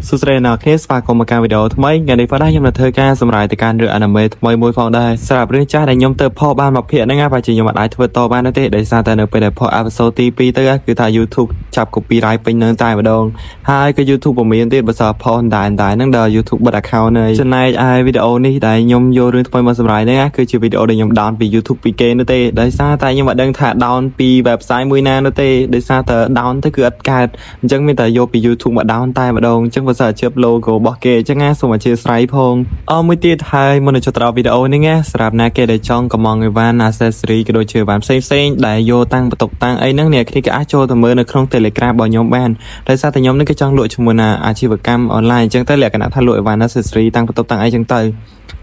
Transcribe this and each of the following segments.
សួស្តីអ្នកនរគ្នាស្វាគមន៍មកកាន់វីដេអូថ្មីថ្ងៃនេះផងដែរខ្ញុំនឹងធ្វើការសម្រាយទៅកាន់រឿង anime ថ្មីមួយផងដែរសម្រាប់រឿងចាស់ដែលខ្ញុំទៅផុសបានមួយភាគហ្នឹងណាប្រហែលជាខ្ញុំអាចធ្វើតបានទេដោយសារតែនៅពេលដែលផុស episode ទី2ទៅគឺថា YouTube ចាប់ copyright ពេញនឹងតែម្ដងហើយក៏ YouTube ពមៀនទៀតបើសិនផុសតែតែហ្នឹងដល់ YouTube បិទ account ហើយចំណែកឯវីដេអូនេះដែលខ្ញុំយករឿងថ្មីមកសម្រាយហ្នឹងណាគឺជាវីដេអូដែលខ្ញុំ down ពី YouTube ពីគេនោះទេដោយសារតែខ្ញុំអត់ដឹងថា down ពី website មួយណានោះទេដោយសារតែ down ទៅគឺអត់កើតអញ្ចឹងមានតែយកពី YouTube មក down តែម្ដងអញ្ចឹងបើសិនជា logo របស់គេអញ្ចឹងណាសូមអធ្យាស្រ័យផងអមួយទៀតហើយមុននឹងចូលទៅដល់វីដេអូនេះណាសម្រាប់ណាគេដែលចង់កម្មង់អីវ៉ាន់ accessory ក៏ដូចជាអីវ៉ាន់ផ្សេងផ្សេងៗដែលយកតាំងបន្ទុកតាំងអីហ្នឹងអ្នកគ្នាក៏អាចចូលទៅមើលនៅក្នុង Telegram របស់ខ្ញុំបានដោយសារតែខ្ញុំនេះក៏ចង់លក់ជាមួយនឹងអាជីវកម្មអនឡាញអញ្ចឹងទៅលក្ខណៈថាលក់អីវ៉ាន់ accessory តាំងបន្ទប់តាំងអីចឹងទៅអ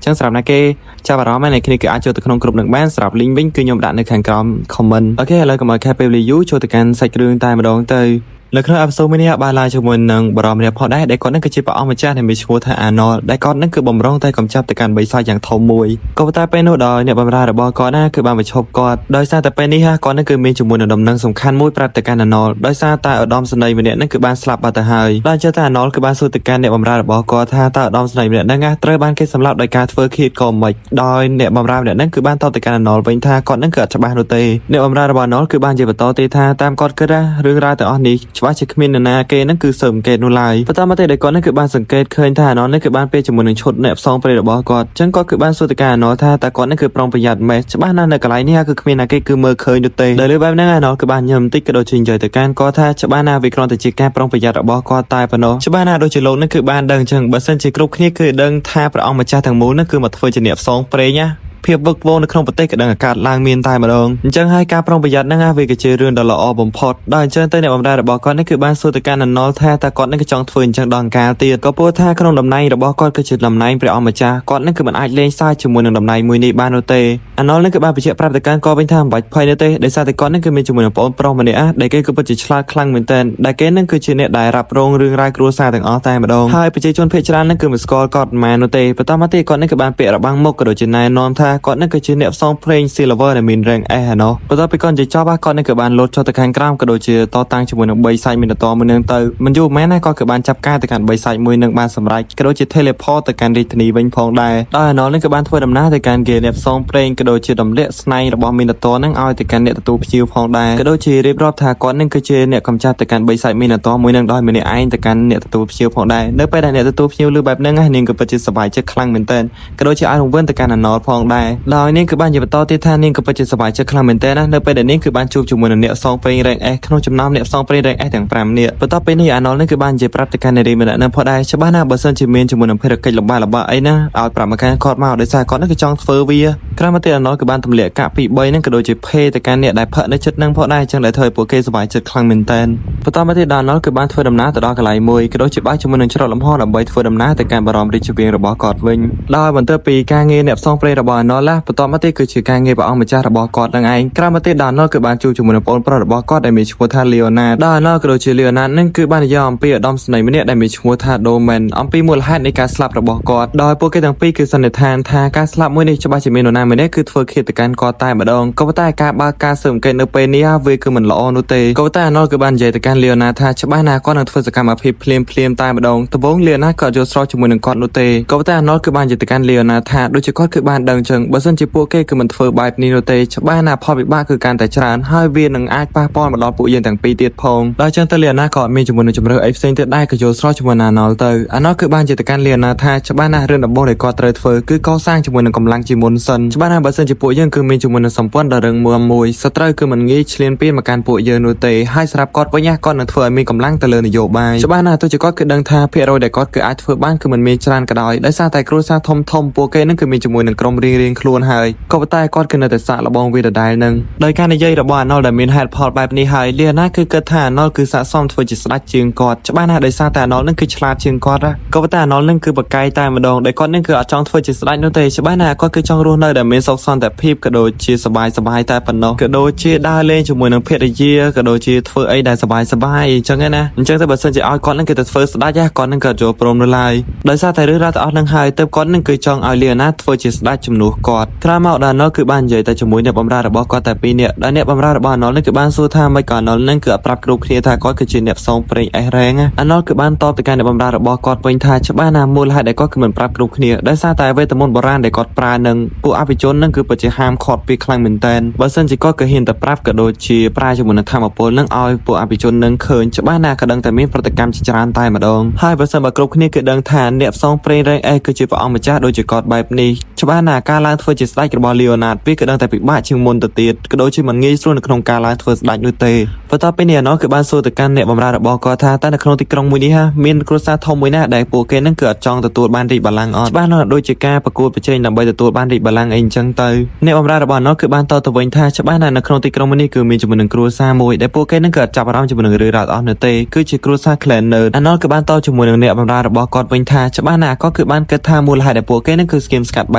ញ្ចឹងសម្រាប់ណាគេចាប់អារម្មណ៍អ្នកគ្នាគឺអាចចូលទៅក្នុងក្រុមនឹងបានសម្រាប់ link វិញគឺខ្ញុំដាក់នៅខាងក្រោម comment OK ឥឡូវកុំឲ្យខាតពេលវេលាយូរចូលទៅកាន់សាច់រឿងតែម្ដងទៅនៅក្នុង episode មួយនេះបានឡើងជាមួយនឹងបរិមម្នាក់ផងដែរដែលគាត់នឹងគឺជាព្រះអង្គម្ចាស់ដែលមានឈ្មោះថា Arnold ដែលគាត់នឹងគឺបំរុងតែកំចាប់ទៅកាន់បិសាចយ៉ាងធំមួយក៏ប៉ុន្តែពេលនោះដោយអ្នកបម្រើរបស់គាត់ណាគឺបានបញ្ឈប់គាត់ដោយសារតែពេលនេះគាត់នឹងគឺមានជាមួយនឹងដំណឹងសំខាន់មួយប្រាប់ទៅកាន់ Arnold ដោយសារតែឧត្តមសេនីយ៍ម្នាក់នឹងគឺបានស្លាប់បាត់ទៅហើយដល់ចេះតែ Arnold គឺបានសួរទៅកាន់អ្នកបម្រើរបស់គាត់ថាតើឧត្តមសេនីយ៍ម្នាក់ហ្នឹងណាត្រូវបានគេសម្លាប់ដោយការធ្វើឃាតក៏មិនដោយអ្នកបម្រើម្នាក់ហ្នឹងគឺបានតបទៅកាន់ Arnold វិញថាគាត់នឹងគឺអត់ច្បាស់នោះទេអ្នកបម្រើរបស់ Arnold គឺបាននិយាយបន្តទេថាតាមគាត់គិតណារឿងរ៉ាវទាំងអស់នេះច្បាស់ជាគ្មាននរណាគេហ្នឹងគឺសើអង្កេតនោះឡើយបន្តមកទៀតដែលគាត់ហ្នឹងគឺបានសង្កេតឃើញថា Arnold នេះគឺបានពេលជាមួយនឹងឈុតអ្នកផ្សងព្រេងរបស់គាត់អញ្ចឹងគាត់គឺបានសួរទៅកាន់ Arnold ថាតើគាត់ហ្នឹងគឺប្រុងប្រយ័ត្នម៉េចច្បាស់ណាស់នៅកន្លែងនេះគឺគ្មានណាគេគឺមើលឃើញនោះទេដោយលើបែបហ្នឹង Arnold គឺបានញឹមបន្តិចក៏ដូចជានិយាយទៅកាន់គាត់ថាច្បាស់ណាស់វាគ្រាន់តែជាការប្រុងប្រយ័ត្នរបស់គាត់តែប៉ុណ្ណោះច្បាស់ណាស់ដូចជាលោកហ្នឹងគឺបានដឹងអញ្ចឹងបើសិនជាគ្រប់គ្នាគឺដឹងថាព្រះអង្គម្ចាស់ទាំងមូលហ្នឹងគឺមកធ្វើជាអ្នកផ្សងព្រេងណាភាពវឹកវរនៅក្នុងប្រទេសក៏ដឹងអាកាសឡើងមានតែម្ដងអញ្ចឹងហើយការប្រុងប្រយ័ត្នហ្នឹងណាវាក៏ជារឿងដ៏ល្អបំផុតដល់អញ្ចឹងទៅអ្នកបម្រើរបស់គាត់នេះគឺបានសួរទៅកាន់អាណុលថាតើគាត់នេះក៏ចង់ធ្វើអញ្ចឹងដល់កាលទៀតក៏ពោលថាក្នុងតំណែងរបស់គាត់គឺជាតំណែងព្រះអង្គម្ចាស់គាត់នេះគឺមិនអាចលេងសើចជាមួយនឹងតំណែងមួយនេះបាននោះទេអាណុលនេះគឺបានបញ្ជាក់ប្រាប់ទៅកាន់គាត់វិញថាមិនបាច់ភ័យនោះទេដោយសារតែគាត់នេះគឺមានជាមួយនឹងប្អូនប្រុសម្នាក់ដែលគេគឺពិតជាឆ្លាតខ្លាំងមែនទែនដែលគេនឹងគឺជាអ្នកដែលរ៉ាប់រងរឿងរ៉ាវគ្រួសារទាំងអស់តែម្ដងហើយប្រជាជនភាគច្រើននឹងគឺមិនស្គាល់គាត់ម៉ែនោះទេបន្តមកទៀតគាត់នេះគឺបានពាក់របាំងមុខក៏ដូចជាណែនាំថាគាត់នឹងគឺជាអ្នកផ្សងព្រេង Silver ដែលមាន rank S ឯណោះបន្ទាប់ពីគាត់និយាយចប់គាត់នឹងគឺបានលោតចុះទៅខាងក្រោមក៏ដូចជាតតាំងជាមួយនឹង3សាច់មីនតមួយនឹងទៅមិនយូរមែនណាគាត់គឺបានចាប់ការទៅកាន់3សាច់មួយនឹងបានសម្រេចក៏ដូចជា teleport ទៅកាន់រាជធានីវិញផងដែរដោយអាណនេះគឺបានធ្វើដំណើរទៅកាន់គេអ្នកផ្សងព្រេងក៏ដូចជាទម្លាក់ស្នែងរបស់មីនតនឹងឲ្យទៅកាន់អ្នកទទួលភ្ញៀវផងដែរក៏ដូចជារៀបរាប់ថាគាត់នឹងគឺជាអ្នកកំចាត់ទៅកាន់3សាច់មីនតមួយនឹងដោយម្នាក់ឯងទៅកាន់អ្នកទទួលភ្ញៀវផងដែរនៅពេលដែលអ្នកទទួលភ្ញៀវឮបែបហ្នឹងនាងក៏ពិតជាសប្បាយចិត្តខ្លាំងមែនទែនក៏ដូចជាឲ្យរង្វិនទៅកាន់អាណលផងដែរដោយនាងគឺបាននិយាយបន្តទៀតថានាងក៏ពិតជាសប្បាយចិត្តខ្លាំងមែនទែនណានៅពេលដែលនាងគឺបានជួបជាមួយនឹងអ្នកផ្សងព្រេង rank S ក្នុងចំណោមអ្នកផ្សងព្រេង rank S ទាំង5នាក់បន្ទាប់ពីនេះអាណលនេះគឺបាននិយាយប្រាប់ទៅកាន់នារីម្នាក់នឹងផងដែរច្បាស់ណាស់បើសិនជាមានជាមួយនឹងភារកិច្ចលំបាកលំបាកអីណាឲ្យប្រាប់មកកាន់គាត់មកដោយសារគាត់នេះគឺចង់ធ្វើវាក្រោយមកទៀតអាណលគឺបានទម្លាក់កាក់ពី3ហ្នឹងក៏ដូចជាភេទៅកាន់អ្នកដែលផឹកនៅចិត្តនឹងផងដែរអញ្ចឹងដែលធ្វើឲ្យពួកគេសប្បាយចិត្តខ្លាំងមែនទែនបន្តមកទៀតអាណលគឺបានធ្វើដំណើរទៅដល់កន្លែងមួយក៏ដូចជាបើកជាមួយនឹងច្រកលំហដើម្បីធ្វើដំណើរទៅកាន់បរមរាជវាំងរបស់គាត់វិញដោយបន្ទាប់ពីការងារអ្នកផ្សងព្រេងរបស់អាណលណាបន្តមកទៀតគឺជាការងារព្រះអង្គម្ចាស់របស់គាត់នឹងឯងក្រោយមកទៀតដាណលគឺបានជួបជាមួយនឹងប្អូនប្រុសរបស់គាត់ដែលមានឈ្មោះថា Leonard ដាណលក៏ដូចជា Leonard នឹងគឺបាននិយាយអំពីឧត្តមសេនីយ៍ម្នាក់ដែលមានឈ្មោះថា Doman អំពីមូលហេតុនៃការស្លាប់របស់គាត់ដោយពួកគេទាំងពីរគឺសន្និដ្ឋានថាការស្លាប់មួយនេះច្បាស់ជាមាននរណាម្នាក់គឺធ្វើឃាតកម្មគាត់តែម្ដងក៏ប៉ុន្តែការបើកការស៊ើបអង្កេតនៅពេលនេះវាគឺមិនល្អនោះទេក៏ប៉ុន្តែអាណលគឺបាននិយាយទៅកាន់ Leonard ថាច្បាស់ណាស់គាត់នឹងធ្វើសកម្មភាពភ្លាមភ្លាមតែម្ដងដំបូង Leonard ក៏អត់យល់ស្របជាមួយនឹងគាត់នោះទេក៏ប៉ុន្តែអាណលគឺបាននិយាយទៅកាន់ Leonard ថាដូចជាគាត់គឺបានដឹងចឹងបើសិនជាពួកគេគឺមិនធ្វើបែបនេះនោះទេច្បាស់ណាស់ផលវិបាកគឺកាន់តែច្រើនហើយវានឹងអាចប៉ះពាល់មកដល់ពួកយើងទាំងពីរទៀតផងដល់ចឹងទៅ Leonard ក៏អត់មានជាមួយនឹងជម្រើសអីផ្សេងទៀតដែរក៏យល់ស្របជាមួយនឹងអាណលទៅអាណលគឺបាននិយាយទៅកាន់ Leonard ថាច្បាស់ណាស់រឿងដំបូងដែលគាត់ត្រូវធ្វើគឺកសាងជាមួយនឹងកម្លាំងជាមុនសិនច្បាស់ណាស់បើសិនជាពួកយើងគឺមានជាមួយនឹងសម្ព័ន្ធដ៏រឹងមាំមួយសត្រូវគឺមិនងាយឈ្លានពានមកកាន់ពួកយើងនោះទេហើយសម្រាប់គាត់វិញណាគាត់នឹងធ្វើឲ្យមានកម្លាំងទៅលើនយោបាយច្បាស់ណាស់ទោះជាគាត់គឺដឹងថាភាគរយដែលគាត់គឺអាចធ្វើបានគឺមិនមានច្រើនក៏ដោយដោយសារតែគ្រួសារធំធំពួកគេនឹងគឺមានជាមួយនឹងក្រុមរៀងៗខ្លួនហើយក៏ប៉ុន្តែគាត់គឺនៅតែសាកល្បងវាដដែលនឹងដោយការនិយាយរបស់អាណុលដែលមានហេតុផលបែបនេះហើយលីណាគឺគិតថាអាណុលគឺស័ក្តិសមធ្វើជាស្ដេចជាងគាត់ច្បាស់ណាស់ដោយសារតែអាណុលនឹងគឺឆ្លាតជាងគាត់ណាក៏ប៉ុន្តែអាណុលនឹងគឺបកកាយតែម្ដងដែលគាត់នឹងគឺអត់ចង់ធ្វើជាស្ដេចនោះទេច្បាស់ណាស់គាត់គឺចង់រស់នៅដែលមានសុខសន្តិភាពក៏ដូចជាសប្បាយសប្បាយតែប៉ុណ្ណោះក៏ដូចជាដើរលេងជាមួយនឹងភរិយាក៏ដូចជាធ្វើអីដែលសប្បាយសប្បាយអញ្ចឹងណាអញ្ចឹងទៅបើសិនជាឲ្យគាត់នឹងគឺទៅធ្វើស្ដេចគាត់នឹងក៏ចូលព្រមនោះឡើយដោយសារតែរឿងរ៉ាវទាំងអស់នឹងហើយទើបគាត់នឹងគឺចង់ឲ្យលីណាធ្វើជាស្ដេចជំនួស សគាត់ក្រោយមកដល់អាណុលគឺបាននិយាយតែជាមួយអ្នកបម្រើរបស់គាត់តែពីរនាក់ដែលអ្នកបម្រើរបស់អាណុលនឹងគឺបានសួរថាមិនក៏អាណុលនឹងគឺអត់ប្រាប់គ្រប់គ្នាថាគាត់គឺជាអ្នកផ្សងព្រេងអេសរ៉េងអាណុលគឺបានតបទៅកាន់អ្នកបម្រើរបស់គាត់វិញថាច្បាស់ណាស់មូលហេតុដែលគាត់គឺមិនប្រាប់គ្រប់គ្នាដោយសារតែវេទមន្តបុរាណដែលគាត់ប្រើនឹងពួកអភិជននឹងគឺពិតជាហាមឃាត់ពីខ្លាំងមែនតើបើសិនជាគាត់ក៏ហ៊ានតែប្រាប់ក៏ដូចជាប្រើជាមួយនឹងធម្មពលនឹងឲ្យពួកអភិជននឹងឃើញច្បាស់ណាស់ក៏ដឹងតែមានប្រតិកម្មជាច្រើនតែម្ដងហើយបើសិនបើគ្រប់គ្នាគឺដឹងថាអ្នកផ្សងព្រេងរែងអេសគឺជាព្រះអង្គម្ចាស់ដូចជាគាត់បែបនេះច្បាស់ណាស់ការឡើងធ្វើជាស្ដេចរបស់ Leonard វាក៏ដឹងតែពិបាកជាងមុនទៅទៀតក៏ដូចជាមិនងាយស្រួលនៅក្នុងការឡើងធ្វើស្ដេចនោះទេបន្ទាប់ពីនេះអាណោគឺបានសួរទៅកាន់អ្នកបម្រើរបស់គាត់ថាតើនៅក្នុងទីក្រុងមួយនេះហាមានគ្រួសារធំមួយណាដែលពួកគេនឹងគឺអត់ចង់ទទួលបានរាជបល្ល័ង្កអត់ច្បាស់ណាស់ដូចជាការប្រកួតប្រជែងដើម្បីទទួលបានរាជបល្ល័ង្កអីអញ្ចឹងទៅអ្នកបម្រើរបស់អាណោគឺបានតទៅវិញថាច្បាស់ណាស់នៅក្នុងទីក្រុងមួយនេះគឺមានជាមួយនឹងគ្រួសារមួយដែលពួកគេនឹងគឺអត់ចាប់អារម្មណ៍ជាមួយនឹងរឿងរ៉ាវអស់នោះទេគឺជាគ្រួសារ Clan Nerd អាណោគឺបានតជាមួយនឹងអ្នកបម្រើរបស់គាត់វិញថាច្បាស់ណាស់គាត់គឺបានគិតថាមូលហេតុដែលពួកគេនឹងគឺស្គៀមស្កាត់ប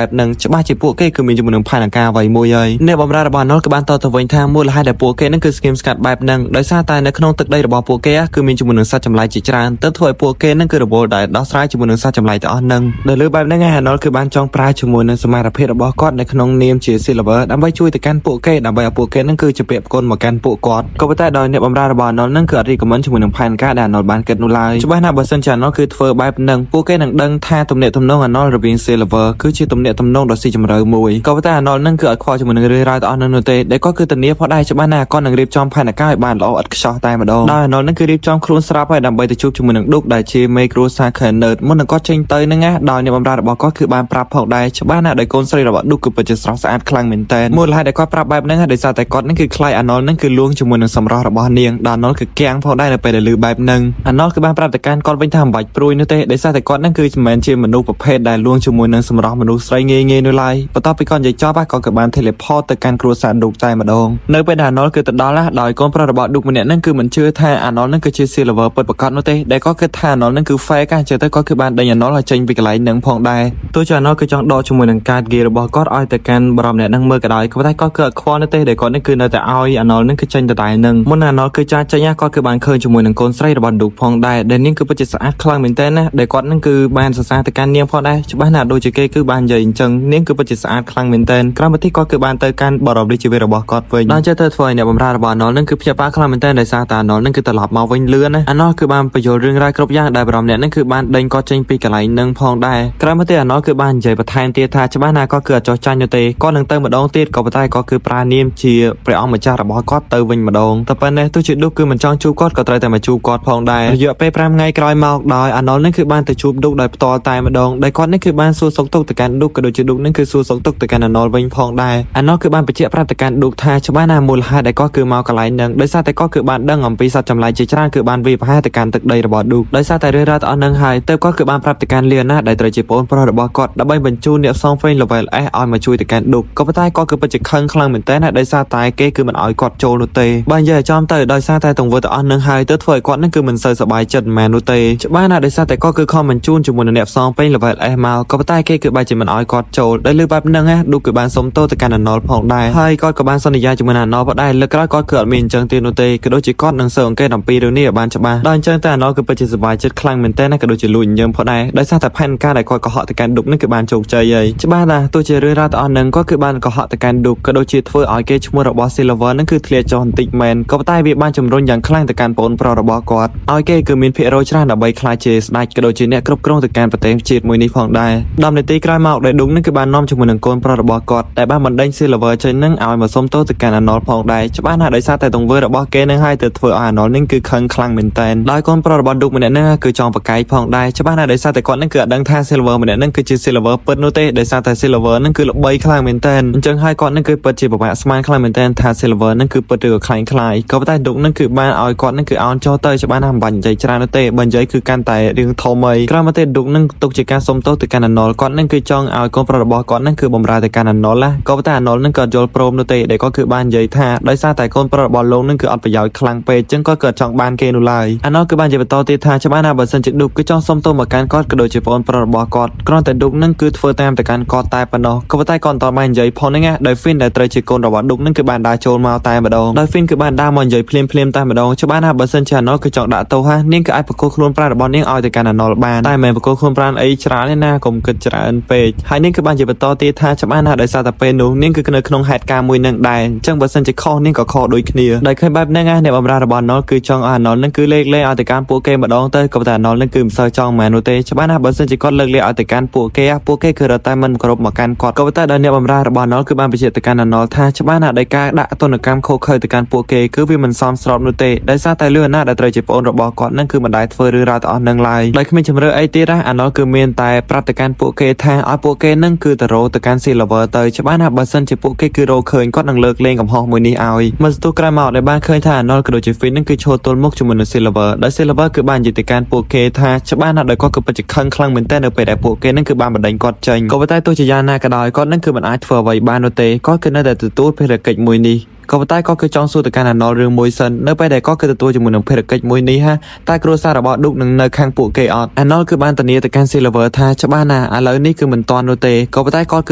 ែបហ្នឹងច្បាស់ជាពួកគេគឺមានជាមួយនឹងផែនការអ្វីមួយហើយអ្នកបម្រើរបស់អាណុលគឺបានតទៅវិញថាមូលហេតុដែលពួកគេនឹងគឺស្គៀមស្កាត់បែបហ្នឹងដោយសារតែនៅក្នុងទឹកដីរបស់ពួកគេគឺមានជាមួយនឹងសត្វចម្លែកជាច្រើនទើបធ្វើឲ្យពួកគេនឹងគឺរវល់ដែលដោះស្រាយជាមួយនឹងសត្វចម្លែកទាំងអស់ហ្នឹងដែលលើបែបហ្នឹងឯងអាណុលគឺបានចង់ប្រើជាមួយនឹងសមត្ថភាពរបស់គាត់នៅក្នុងនាមជា Silver ដើម្បីជួយទៅកាន់ពួកគេដើម្បីឲ្យពួកគេនឹងគឺជាពាក្យផ្គុនមកកាន់ពួកគាត់ក៏ប៉ុន្តែដោយអ្នកបម្រើរបស់អាណុលនឹងគឺអត់ recommend ជាមួយនឹងផែនការដែលអាណុលបានគិតនោះឡើយច្បាស់ណាស់បើសិនជាអាណុលគឺធ្វើបែបហ្នឹងពួកគេនឹងដឹងថាទំនាក់ទំនងអាណុលរវាង Silver គឺជាទំនាក់ទំនងដ៏ស៊ីជម្រៅមួយក៏ប៉ុន្តែអាណុលនឹងគឺអត់ខ្វល់ជាមួយនឹងរឿងរ៉ាវទាំងអស់នោះនោះទេដែលគាត់គឺធានាផងដែរច្បាស់ណាស់គាត់នឹងរៀបចំផែនការឲ្យបានល្អឥតខ្ចោះតែម្ដងដោយអាណុលនឹងគឺរៀបចំខ្លួនស្រាប់ហើយដើម្បីទៅជួបជាមួយនឹងឌុកដែលជាមេគ្រួសារ Kenneth មុននឹងគាត់ចេញទៅហ្នឹងណាដោយអ្នកបម្រើរបស់គាត់គឺបានប្រាប់ផងដែរច្បាស់ណាស់ដោយកូនស្រីរបស់ឌុកគឺពិតជាស្រស់ស្អាតខ្លាំងមែនតើមូលហេតុដែលគាត់ប្រាប់បែបហ្នឹងដោយសារតែគាត់នឹងគឺខ្លាចអាណុលនឹងគឺលួងជាមួយនឹងសម្រស់របស់នាងដល់អាណុលគឺគាំងផងដែរនៅពេលដែលឮបែបហ្នឹងអាណុលគឺបានប្រាប់ទៅកាន់គាត់វិញថាមិនបាច់ព្រួយនោះទេដោយសារតែគាត់នឹងគឺមិនមែនជាមនុស្សប្រភេទដែលលួងជាមួយនឹងសម្រស់មនុស្សស្រីងាយងាយនោះឡើយបន្ទាប់ពីគាត់និយាយចប់គាត់ក៏បាន teleport ទៅកាន់គ្រួសារឌុកតែម្ដងនៅពេលដែលអាណុលគឺទៅដល់ណាដោយកូនប្រុសរបស់ឌុកម្នាក់ហ្នឹងគឺមិនជឿថាអាណុលហ្នឹងគឺជា Silver ពិតប្រាកដនោះទេដែលគាត់គិតថាអាណុលហ្នឹងគឺ fake អញ្ចឹងទៅគាត់គឺបានដេញអាណុលឲ្យចេញពីកន្លែងហ្នឹងផងដែរទោះជាអាណុលគឺចង់ដកជាមួយនឹងកាត gear របស់គាត់ឲ្យទៅកាន់បរិមម្នាក់ហ្នឹងមើលក៏ដោយក៏ប៉ុន្តែគាត់គឺអត់ខ្វល់នោះទេដែលគាត់នេះគឺនៅតែឲ្យអាណុលហ្នឹងគឺចេញទៅតែហ្នឹងមុនអាណុលគឺចាចេញគាត់គឺបានឃើញជាមួយនឹងកូនស្រីរបស់ឌុកផងដែរដែលនាងគឺពិតជាស្អាតខ្លាំងមែនទែនណាដែលគាត់ហ្នឹងគឺបានសរសើរទៅកាន់នាងផងដែរច្បាស់ណាស់ដូចជាគេគឺបាននិយាយអញ្ចឹងនាងគឺពិតជាស្អាតខ្លាំងមែនទែនក្រោយមកទៀតគាត់គឺបានទៅកាន់បរិបរាជីវិតរបស់គាត់វិញដល់ចេះទៅធ្វើឲ្យអ្នកបម្រើរបស់អាណុលហ្នឹងគឺភ្ញាក់ផ្អើលខ្លាំងមែនទែនដោយសារតែអាណុលហ្នឹងគឺត្រឡប់មកវិញលឿនណាអាណុលគឺបានបញ្យល់រឿងរ៉ាវគ្រប់យ៉ាងដែលបរិមអ្នកហ្នឹងគឺបានដេញគាត់ចេញពីកន្លែងហ្នឹងផងដែរក្រោយមកទៀតអាណុលគឺបាននិយាយបន្ថែមទៀតថាច្បាស់ណាស់គាត់គឺអត់ចោះចាញ់នោះទេគាត់នឹងទៅម្ដងទៀតក៏ប៉ុន្តែគាត់គឺប្រើនាមជាព្រះអង្គម្ចាស់របស់គាត់ទៅវិញម្ដងតែប៉ុណ្ណេះទោះជាឌុកគឺមិនចង់ជួបគាត់ក៏ត្រូវតែមកជួបគាត់ផងដែររយៈពេល5ថ្ងៃក្រោយមកដោយអាណុលនេះគឺបានទៅជួបឌុកដោយផ្ទាល់តែម្ដងដែលគាត់នេះគឺបានសួរសុខទុក្ខទៅកាន់ឌុកក៏ដូចជាឌុកនេះគឺសួរសុខទុក្ខទៅកាន់អាណុលវិញផងដែរអាណុលគឺបានបញ្ជាក់ប្រាប់ទៅកាន់ឌុកថាច្បាស់ណាស់មូលហេតុដែលគាត់គឺមកកន្លែងហ្នឹងដោយសារតែគាត់គឺបានដឹងអំពីសត្វចម្លែកជាច្រើនគឺបានវាយប្រហារទៅកាន់ទឹកដីរបស់ឌុកដោយសារតែរឿងរ៉ាវទាំងអស់ហ្នឹងហើយទើបគាត់គឺបានប្រាប់ទៅកាន់លៀណាដែលត្រូវជាប្អូនប្រុសរបស់គាត់ដើម្បីបញ្ជូនអ្នកផ្សងព្រេង level S ឲ្យមកជួយទៅកាន់ឌុកក៏ប៉ុន្តែគាត់គឺពិតជាខឹងខ្លាំងមែនទែនណាដោយសារតែគេគឺមិនឲ្យគាត់ចូលនោះទេបើនិយាយឲ្យចំទៅដោយសារតែទង្វើទាំងអស់ហ្នឹងហើយទើបធ្វើឲ្យគាត់ហ្នឹងគឺមិនសូវសប្បាយចិត្តមែននោះទេច្បាស់ណាស់ដោយសារតែគាត់គឺខំបញ្ជូនជាមួយនឹងអ្នកផ្សងព្រេង level S មកក៏ប៉ុន្តែគេគឺបែរជាមិនឲ្យគាត់ចូលដោយលើបែបហ្នឹងណាឌុកគឺបានសុំទោសទៅកាន់អាណុលផងដែរហើយគាត់ក៏បានសន្យាជាមួយនឹងអាណុលផងដែរលើកក្រោយគាត់គឺអត់មានអញ្ចឹងទៀតនោះទេក៏ដូចជាគាត់នឹងស៊ើបអង្កេតអំពីរឿងនេះឲ្យបានច្បាស់ដល់អញ្ចឹងតែអាណុលគឺពិតជាសប្បាយចិត្តខ្លាំងមែនទែនណាក៏ដូចជាលួចញញឹមផងដែរដោយសារតែផែនការដែលគាត់កុហកទៅកាន់ឌុកនេះគឺបានជោគជ័យហើយច្បាស់ណាស់ទោះជារឿងរ៉ាវទាំងអស់ហ្នឹងគាត់គឺបានកុហកទៅកាន់ឌុកក៏ដូចជាធ្វើឲ្យគេឈ្មោះរបស់ Silver ហ្នឹងគឺធ្លាក់ចុះបន្តិចមែនក៏ប៉ុន្តែវាបានជំរុញយ៉ាងខ្លាំងទៅកាន់ប្អូនប្រុសរបស់គាត់ឲ្យគេគឺមានភាគរយច្រើនដើម្បីក្លាយជាស្ដេចក៏ដូចជាអ្នកគ្រប់គ្រងទៅកាន់ប្រទេសជាតិមួយនេះផងដែរ10នាទីក្រោយមកដែលឌុកនេះគឺបាននាំជាមួយនឹងកូនប្រុសរបស់គាត់ដែលបានបណ្ដេញ Silver ចេញហ្នឹងឲ្យមកសុំទោសទៅកាន់អាណុលផងដែរច្បាស់ណាស់ដោយសារតែទង្វើរបស់គេនឹងហើយទៅធ្វើឲ្យអាណុលនេះគឺខឹងខ្លាំងមែនទែនដោយកូនប្រុសរបស់ឌុកម្នាក់ហ្នឹងគឺចង់ប្រកែកផងដែរច្បាស់ណាស់ដោយសារតែគាត់ហ្នឹងគឺអត់ដឹងថា Silver ម្នាក់ហ្នឹងគឺជា Silver ពិតនោះទេដោយសារតែ Silver ហ្នឹងគឺល្បីខ្លាំងមែនទែនអញ្ចឹងហើយគាត់ហ្នឹងគឺពិតជាពិបាកស្មានខ្លាំងមែនទែនថា Silver ហ្នឹងគឺពិតឬក៏ក្លែងក្លាយក៏ប៉ុន្តែឌុកហ្នឹងគឺបានឲ្យគាត់ហ្នឹងគឺអោនចុះទៅច្បាស់ណាស់មិនបាច់និយាយច្រើននោះទេបើនិយាយគឺកាន់តែរឿងធំហើយក្រោយមកទៀតឌុកហ្នឹងទុកជាការសុំទោសទៅកាន់អាណុលគាត់ហ្នឹងគឺចង់ឲ្យកូនប្រុសរបស់គាត់ហ្នឹងគឺបំរើទៅកាន់អាណុលណាក៏ប៉ុន្តែអាណុលហ្នឹងក៏យល់ព្រមនោះទេដែលគាត់គឺបាននិយាយថាដោយសារតែកូនប្រុសរបស់លោកហ្នឹងគឺអត់ប្រយោជន៍ខ្លាំងពេកអញ្ចឹងគាត់ក៏ចង់បានគេនោះឡើយអាណុលគឺបាននិយាយបន្តទៀតថាច្បាស់ណាស់បើសិនជាឌុកគឺចង់សុំទោសមកកាន់គាត់ក៏ដូចជាប្អូនប្រុសរបស់គាត់គ្រាន់តែឌុកហ្នឹងគឺធ្វើតាមទៅកាន់គាត់តែប៉ុណ្ណោះក៏ប៉ុន្តែគាត់មិនតបាននិយាយផងហ្នឹងណាដោយ Finn ដែលត្រូវជាកូនរបស់ឌុកហ្នឹងគឺបានដើរចូលមកតែម្ដងដោយ Finn គឺបានដើរមកនិយាយភ្លាមភ្លាមតែម្ដងច្បាស់ណាស់បើសិនជាអាណុលគឺចង់ដាក់ទោសហានាងគឺអាចប្រគល់ខ្លួនប្រាណរបស់នាងឲ្យទៅកាន់អាណុលបានតែមិនប្រគល់ខ្លួនប្រាណអីច្រើនទេណាកុំគិតច្រើនពេកហើយនាងគឺបាននិយាយបន្ត បន្តទៀតថាច្បាស់ណាស់ដោយសារតែពេលនោះនាងគឺនៅក្នុងហេតុការណ៍មួយនឹងដែរអញ្ចឹងបើសិនជាខុសនាងក៏ខុសដូចគ្នាដោយឃើញបែបហ្នឹងណាអ្នកបម្រើរបស់អាណុលគឺចង់ឲ្យអាណុលនឹងគឺលេខលេងឲ្យទៅកាន់ពួកគេម្ដងទៅក៏ប៉ុន្តែអាណុលនឹងគឺមិនសូវចង់មែននោះទេច្បាស់ណាស់បើសិនជាគាត់លើកលែងឲ្យទៅកាន់ពួកគេពួកគេគឺរត់តែមិនគោរពមកកាន់គាត់ក៏ប៉ុន្តែដល់អ្នកបម្រើរបស់អាណុលគឺបានបញ្ជាក់ទៅកាន់អាណុលថាច្បាស់ណាស់ដោយការដាក់ទណ្ឌកម្មខុសខើទៅកាន់ពួកគេគឺវាមិនសមស្របនោះទេដោយសារតែលឿនណាស់ដែលត្រូវជាប្អូនរបស់គាត់នឹងគឺមិនដែលធ្វើរឿងរ៉ាវទាំងអស់នឹងឡើយដោយគ្មានជំរឿអីទៀតណាអាណុលគឺមានតែប្រាប់ទៅកាន់ពួកគេថាឲ្យពួកគេនឹងគឺទៅរកទៅកាន់ Silver ទៅច្បាស់ណាស់បើសិនជាពួកគេគឺរកឃើញគាត់នឹងលើកលែងកំហុសមួយនេះឲ្យមកស្ទុះក្រោយមកដែលបានឃើញថាអាណុលក៏ដូចជា Finn នឹងគឺឈរទល់មុខជាមួយនឹង Silver ដោយ Silver គឺបាននិយាយទៅកាន់ពួកគេថាច្បាស់ណាស់ដោយគាត់គឺពិតជាខឹងខ្លាំងមែនទែននៅពេលដែលពួកគេនឹងគឺបានបណ្ដេញគាត់ចេញក៏ប៉ុន្តែទោះជាយ៉ាងណាក៏ដោយគាត់នឹងគឺមិនអាចធ្វើអ្វីបាននោះទេគាត់គឺនៅតែទទួលភារកិច្ចមួយនេះក៏ប៉ុន្តែគាត់គឺចង់សួរទៅកាន់អាណុលរឿងមួយសិននៅពេលដែលគាត់គឺទទួលជាមួយនឹងភារកិច្ចមួយនេះហាតែគ្រួសាររបស់ឌុកនឹងនៅខាងពួកគេអត់អាណុលគឺបានធានាទៅកាន់ Silver ថាច្បាស់ណាស់ឥឡូវនេះគឺមិនតាន់នោះទេក៏ប៉ុន្តែគាត់គឺ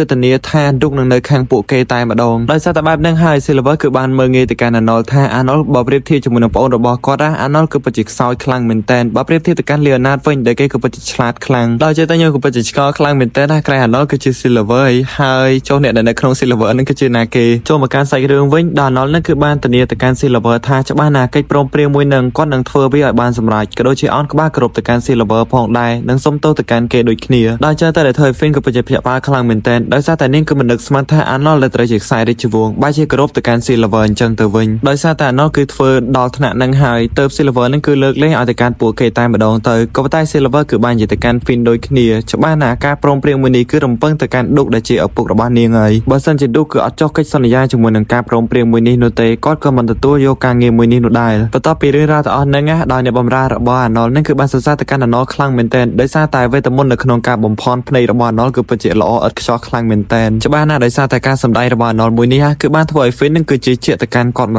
ធានាថាឌុកនឹងនៅខាងពួកគេតែម្ដងដោយសារតែបែបហ្នឹងហើយ Silver គឺបានមើលងាយទៅកាន់អាណុលថាអាណុលបើប្រៀបធៀបជាមួយនឹងប្អូនរបស់គាត់ណាអាណុលគឺពិតជាខ្សោយខ្លាំងមែនតើបើប្រៀបធៀបទៅកាន់ Leonard វិញដែលគេគឺពិតជាឆ្លាតខ្លាំងដល់ចេះតែខ្ញុំក៏ពិតជាឆ្ងល់ខ្លាំងមែនតើណាក្រែអាណុលគឺជា Silver ហើយចុះអ្នកដែលនៅក្នុង Silver ហ្នឹងគឺជាណាគេចូលមកកាន់សាច់រឿងវិញដល់អាណុលហ្នឹងគឺបានធានាទៅកាន់ Silver ថាច្បាស់ណាស់កិច្ចព្រមព្រៀងមួយនឹងគាត់នឹងធ្វើវាឲ្យបានសម្រេចក៏ដូចជាអន់ក្បាលគ្រប់ទៅកាន់ Silver ផងដែរនិងសុំទោសទៅកាន់គេដូចគ្នាដល់ចឹងតែដែលធ្វើឲ្យ Finn ក៏ពិតជាភ្ញាក់ផ្អើលខ្លាំងមែនទែនដោយសារតែនាងគឺមិននឹកស្មានថាអាណុលដែលត្រូវជាខ្សែរាជវង្សបែរជាគោរពទៅកាន់ Silver អញ្ចឹងទៅវិញដោយសារតែអាណុលគឺធ្វើដល់ថ្នាក់នឹងហើយទៅ Silver នឹងគឺលើកលែងឲ្យទៅកាន់ពួកគេតែម្ដងទៅក៏ប៉ុន្តែ Silver គឺបាននិយាយទៅកាន់ Finn ដូចគ្នាច្បាស់ណាស់ការព្រមព្រៀងមួយនេះគឺរំពឹងទៅកាន់ឌុកដែលជាឪពុករបស់នាងហើយបើសិនជាឌុកគឺអត់ចុះកិច្ចសន្យាជាមួយនឹងការព្រមព្រៀងមួយនេះនោះទេគាត់ក៏មិនទទួលយកការងារមួយនេះនោះដែរបន្ទាប់ពីរឿងរ៉ាវទាំងអស់ហ្នឹងណាដោយអ្នកបម្រើរបស់អាណុលនឹងគឺបានសរសើរទៅកាន់អាណុលខ្លាំងមែនទែនដោយសារតែវេទមន្តនៅក្នុងការបំផន់ភ្នែករបស់អាណុលគឺពិតជាល្អឥតខ្ចោះខ្លាំងមែនទែនច្បាស់ណាស់ដោយសារតែការសម្ដែងរបស់អាណុលមួយនេះគឺបានធ្វើឲ្យ Finn នឹងគឺជាជាទៅកាន់គាត់100%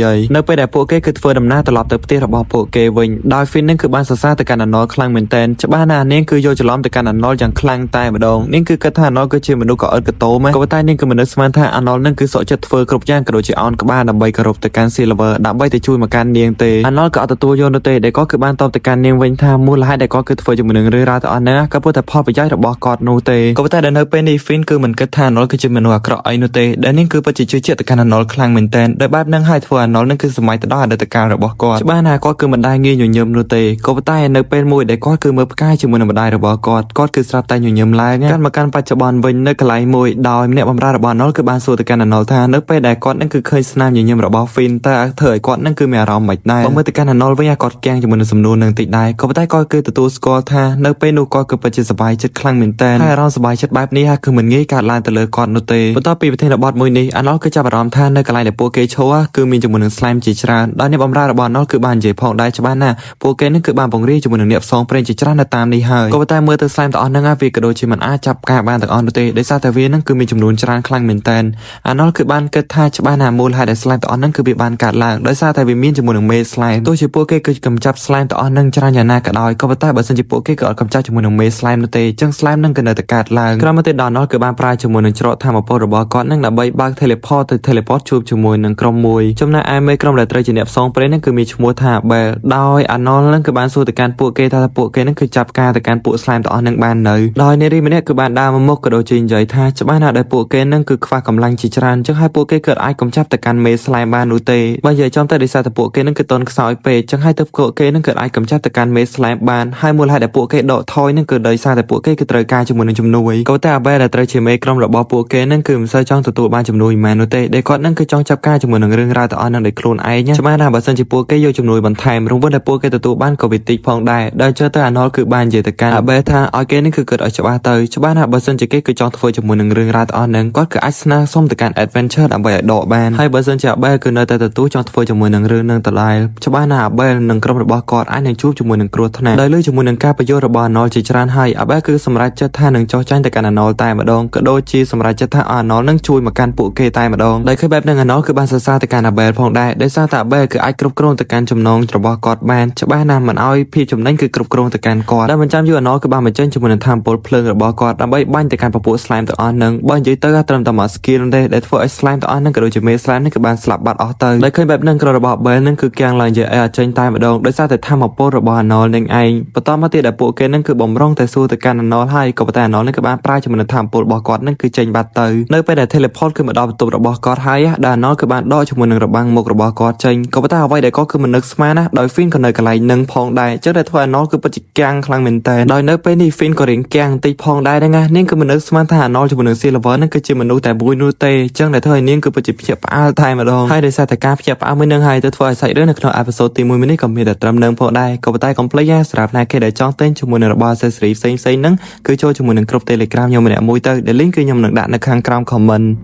ហើយនៅពេលដែលពួកគេគឺធ្វើដំណើរត្រឡប់ទៅផ្ទះរបស់ពួកគេវិញដោយ Finn នឹងគឺបានសរសើរទៅកាន់អាណុលខ្លាំងមែនទែនច្បាស់ណាស់នាងគឺយកច្រឡំទៅកាន់អាណុលយ៉ាងខ្លាំងតែម្ដងនាងគឺគិតថាអាណុលគឺជាមនុស្សក៏ឥតកតោមក៏ប៉ុន្តែនាងគឺមិននឹកស្មានថាអាណុលនឹងគឺសុខចិត្តធ្វើគ្រប់យ៉ាងក៏ដូចជាអោនក្បាលដើម្បីគោរពទៅកាន់ Silver ដើម្បីទៅជួយមកកាន់នាងទេអាណុលក៏អត់ទទួលយកនោះទេដែលគាត់គឺបានតបទៅកាន់នាងវិញថាមូលហេតុដែលគាត់គឺធ្វើជាមួយនឹងរឿងរ៉ាវទាំងអស់ហ្នឹងក៏ព្រោះតែផលប្រយោជន៍របស់គាត់នោះទេក៏ប៉ុន្តែដល់នៅពេលនេះ Finn គឺមិនគិតថាអាណុលគឺជាមនុស្សអាក្រក់អីនោះទេដែលនាងគឺពិតជាជឿជាក់ទៅកាន់អាណុលខ្លាំងមែនទែនដោយបែបហ្នឹងហើយធ្វើអាណុលនឹងគឺសម័យទៅដល់អតីតកាលរបស់គាត់ច្បាស់ណាស់គាត់គឺមិនដែលងាយញញឹមនោះទេក៏ប៉ុន្តែនៅពេលមួយដែលគាត់គឺមើលផ្កាយជាមួយនឹងម្ដាយរបស់គាត់គាត់គឺស្រាប់តែញញឹមឡើងកាន់មកកាន់បច្ចុប្បន្នវិញនៅកន្លែងមួយដោយម្នាក់បម្រើរបស់អាណុលគឺបានសួរទៅកាន់អាណុលថានៅពេលដែលគាត់នឹងគឺឃើញស្នាមញញឹមរបស់ Finn តើធ្វើឲ្យគាត់នឹងគឺមានអារម្មណ៍មិនដែរបើមើលទៅកាន់អាណុលវិញគាត់គាំងជាមួយនឹងសំណួរនឹងតិចដែរក៏ប៉ុន្តែគាត់គឺទទួលស្គាល់ថានៅពេលនោះគាត់គឺពិតជាសប្បាយចិត្តខ្លាំងមែនទែនហើយអារម្មណ៍សប្បាយចិត្តបែបនេះគឺមិនងាយកើតឡើងទៅលើគាត់នោះទេបន្ទាប់ពីប្រធានបទមួយនេះអាណុលគឺចាប់អារម្មណ៍ថានៅកន្លែងដែលពួកគេឈរគឺមានជាមួយនឹង slime ជាច្រើនដោយអ្នកបម្រើរបស់អាណុលគឺបាននិយាយផងដែរច្បាស់ណាស់ពួកគេនឹងគឺបានពង្រាយជាមួយនឹងអ្នកផ្សងព្រេងជាច្រើននៅតាមនេះហើយក៏ប៉ុន្តែមើលទៅ slime ទាំងអស់ហ្នឹងវាក៏ដូចជាមិនអាចចាប់ការបានទាំងអស់នោះទេដោយសារតែវានឹងគឺមានចំនួនច្រើនខ្លាំងមែនទែនអាណុលគឺបានគិតថាច្បាស់ណាស់មូលហេតុដែល slime ទាំងអស់ហ្នឹងគឺវាបានកើតឡើងដោយសារតែវាមានជាមួយនឹងមេ slime ទោះជាពួកគេគឺកម្ចាត់ slime ទាំងអស់ហ្នឹងច្រើនយ៉ាងណាក៏ដោយក៏ប៉ុន្តែបើសិនជាពួកគេក៏អត់កម្ចាត់ជាមួយនឹងមេ slime នោះទេចឹង slime ហ្នឹងក៏នៅតែកើតឡើងក្រោយមកទៀតដល់ណុលគឺបានប្រើជាមួយនឹងច្រកធម្មពលរបស់គាត់ហ្នឹងដើម្បីបើក teleport ទៅ teleport ជួបជាមួយនឹងក្រុមមួយចំណែកឯមេក្រុមដែលត្រូវជាអ្នកផ្សងព្រេងហ្នឹងគឺមានឈ្មោះថា Bell ដោយអាណុលហ្នឹងគឺបានសួរទៅកាន់ពួកគេថាពួកគេហ្នឹងគឺចាប់ការទៅកាន់ពួក slime ទាំងអស់ហ្នឹងបាននៅដោយនារីម្នាក់គឺបានដើរមកមុខក៏ដូចជានិយាយថាច្បាស់ណាស់ដែលពួកគេហ្នឹងគឺខ្វះកម្លាំងជាច្រើនចឹងហើយពួកគេគឺអាចកំចាប់ទៅកាន់មេ slime បាននោះទេបើនិយាយចំទៅដោយសារតែពួកគេហ្នឹងគឺតន់ខ្សោយពេកចឹងហើយទៅពួកគេហ្នឹងគឺអាចកំចាប់ទៅកាន់មេ slime បានហើយមូលហេតុដែលពួកគេដកថយហ្នឹងគឺដោយសារតែពួកគេគឺត្រូវការជាមួយនឹងជំនួយក៏តែអាបែដែលត្រូវជាមេក្រុមរបស់ពួកគេហ្នឹងគឺមិនសូវចង់ទទួលបានជំនួយមែននោះទេដែលគាត់ហ្នឹងគឺចង់ចាប់ការជាមួយនឹងរឿងរ៉ាវទាំងអស់ហ្នឹងដោយខ្លួនឯងច្បាស់ណាស់បើសិនជាពួកគេយកជំនួយបន្ថែមរង្វាន់ដែលពួកគេទទួលបានក៏វាតិចផងដែរដល់ជឿទៅអាណុលគឺបាននិយាយទៅកាន់អាបែថាឲ្យគេនេះគឺគិតឲ្យច្បាស់ទៅច្បាស់ណាស់បើសិនជាគេគឺចង់ធ្វើជាមួយនឹងរឿងរ៉ាវទាំងអស់ហ្នឹងគាត់គឺអាចស្នើសុំទៅកាន់ adventure ដើម្បីឲ្យដកបានហើយបើសិនជាអាបែគឺនៅតែទទួលចង់ធ្វើជាមួយនឹងរឿងហ្នឹងដដែលច្បាស់ណាស់អាបែនិងក្រុមរបស់គាត់អាចនឹងជួបជាមួយនឹងគ្រោះថ្នាក់ដោយលើជាមួយនឹងការបញ្យល់របស់អាណុលជាច្រើនហើយអាបែគឺសម្រេចចិត្តថានឹងចោះចាញ់ទៅកាន់អាណុលតែម្ដងក៏ដូចជាសម្រេចចិត្តថាអាណុលនឹងជួយមកកាន់ពួកគេតែម្ដងដោយឃើញបែបហ្នឹងអាណុលគឺបានសរសើរទៅកាន់អាបែផងដែរដោយសារតែអាបែគឺអាចគ្រប់គ្រងទៅកាន់ចំណងរបស់គាត់បានច្បាស់ណាស់មិនឲ្យភាពចំណេញគឺគ្រប់គ្រងទៅកាន់គាត់ដែលមិនចាំយូរអាណុលគឺបានបញ្ចេញជាមួយនឹងធម្មពលភ្លើងរបស់គាត់ដើម្បីបាញ់ទៅកាន់ពពួក slime ទាំងអស់ហ្នឹងបើនិយាយទៅត្រឹមតែមួយ skill ទេដែលធ្វើឲ្យ slime ទាំងអស់ហ្នឹងក៏ដូចជា មេ slime ហ្នឹងគឺបានស្លាប់បាត់អស់ទៅដោយឃើញបែបហ្នឹងក្រុមរបស់ Bell ហ្នឹងគឺគាំងឡើងនិយាយអីអត់ចេញតែម្ដងដោយសារតែធម៌ពលរបស់ Arnold នឹងឯងបន្តមកទៀតដែលពួកគេហ្នឹងគឺបំរុងតែសួរទៅកាន់ Arnold ហើយក៏ប៉ុន្តែ Arnold ហ្នឹងគឺបានប្រើជាមួយនឹងធម៌ពលរបស់គាត់ហ្នឹងគឺចេញបាត់ទៅនៅពេលដែល teleport គឺមកដល់បន្ទប់របស់គាត់ហើយដែល Arnold គឺបានដកជាមួយនឹងរបាំងមុខរបស់គាត់ចេញក៏ប៉ុន្តែអ្វីដែលគាត់គឺមិននឹកស្មានណាដោយ Finn ក៏នៅកន្លែងនឹងផងដែរចឹងដែលធ្វើ Arnold គឺពិតជាគាំងខ្លាំងមែនតើដោយនៅពេលនេះ Finn ក៏រៀងគាំងបន្តិចផងដែរហ្នឹងណានាងគឺមិននឹកស្មានថា Arnold ជាមួយនឹង Silver ហ្នឹងគឺជាមនុស្សតែមួយនោះទេចឹងដែលធ្វើឲ្យនាងគឺពិតជាភ្ញាក់ផ្អើលតែម្ដងហើយដោយសារតែការភ្ញាក់ផ្អើលមួយនឹងហើយទៅធ្វើឲ្យសាច់រឿងនៅក្នុង episode ទី1នេះក៏មានតែត្រឹមនឹងផងដែរក៏ប៉ុន្តែកុំភ្លេចណាសម្រាប់អ្នកគេដែលចង់ទិញជាមួយនឹងរបស់ accessory ផ្សេងៗហ្នឹងគឺចូលជាមួយនឹងក្រុម Telegram ខ្ញុំម្នាក់មួយទៅដែល link គឺខ្ញុំនឹងដាក់នៅខាងក្រោម comment។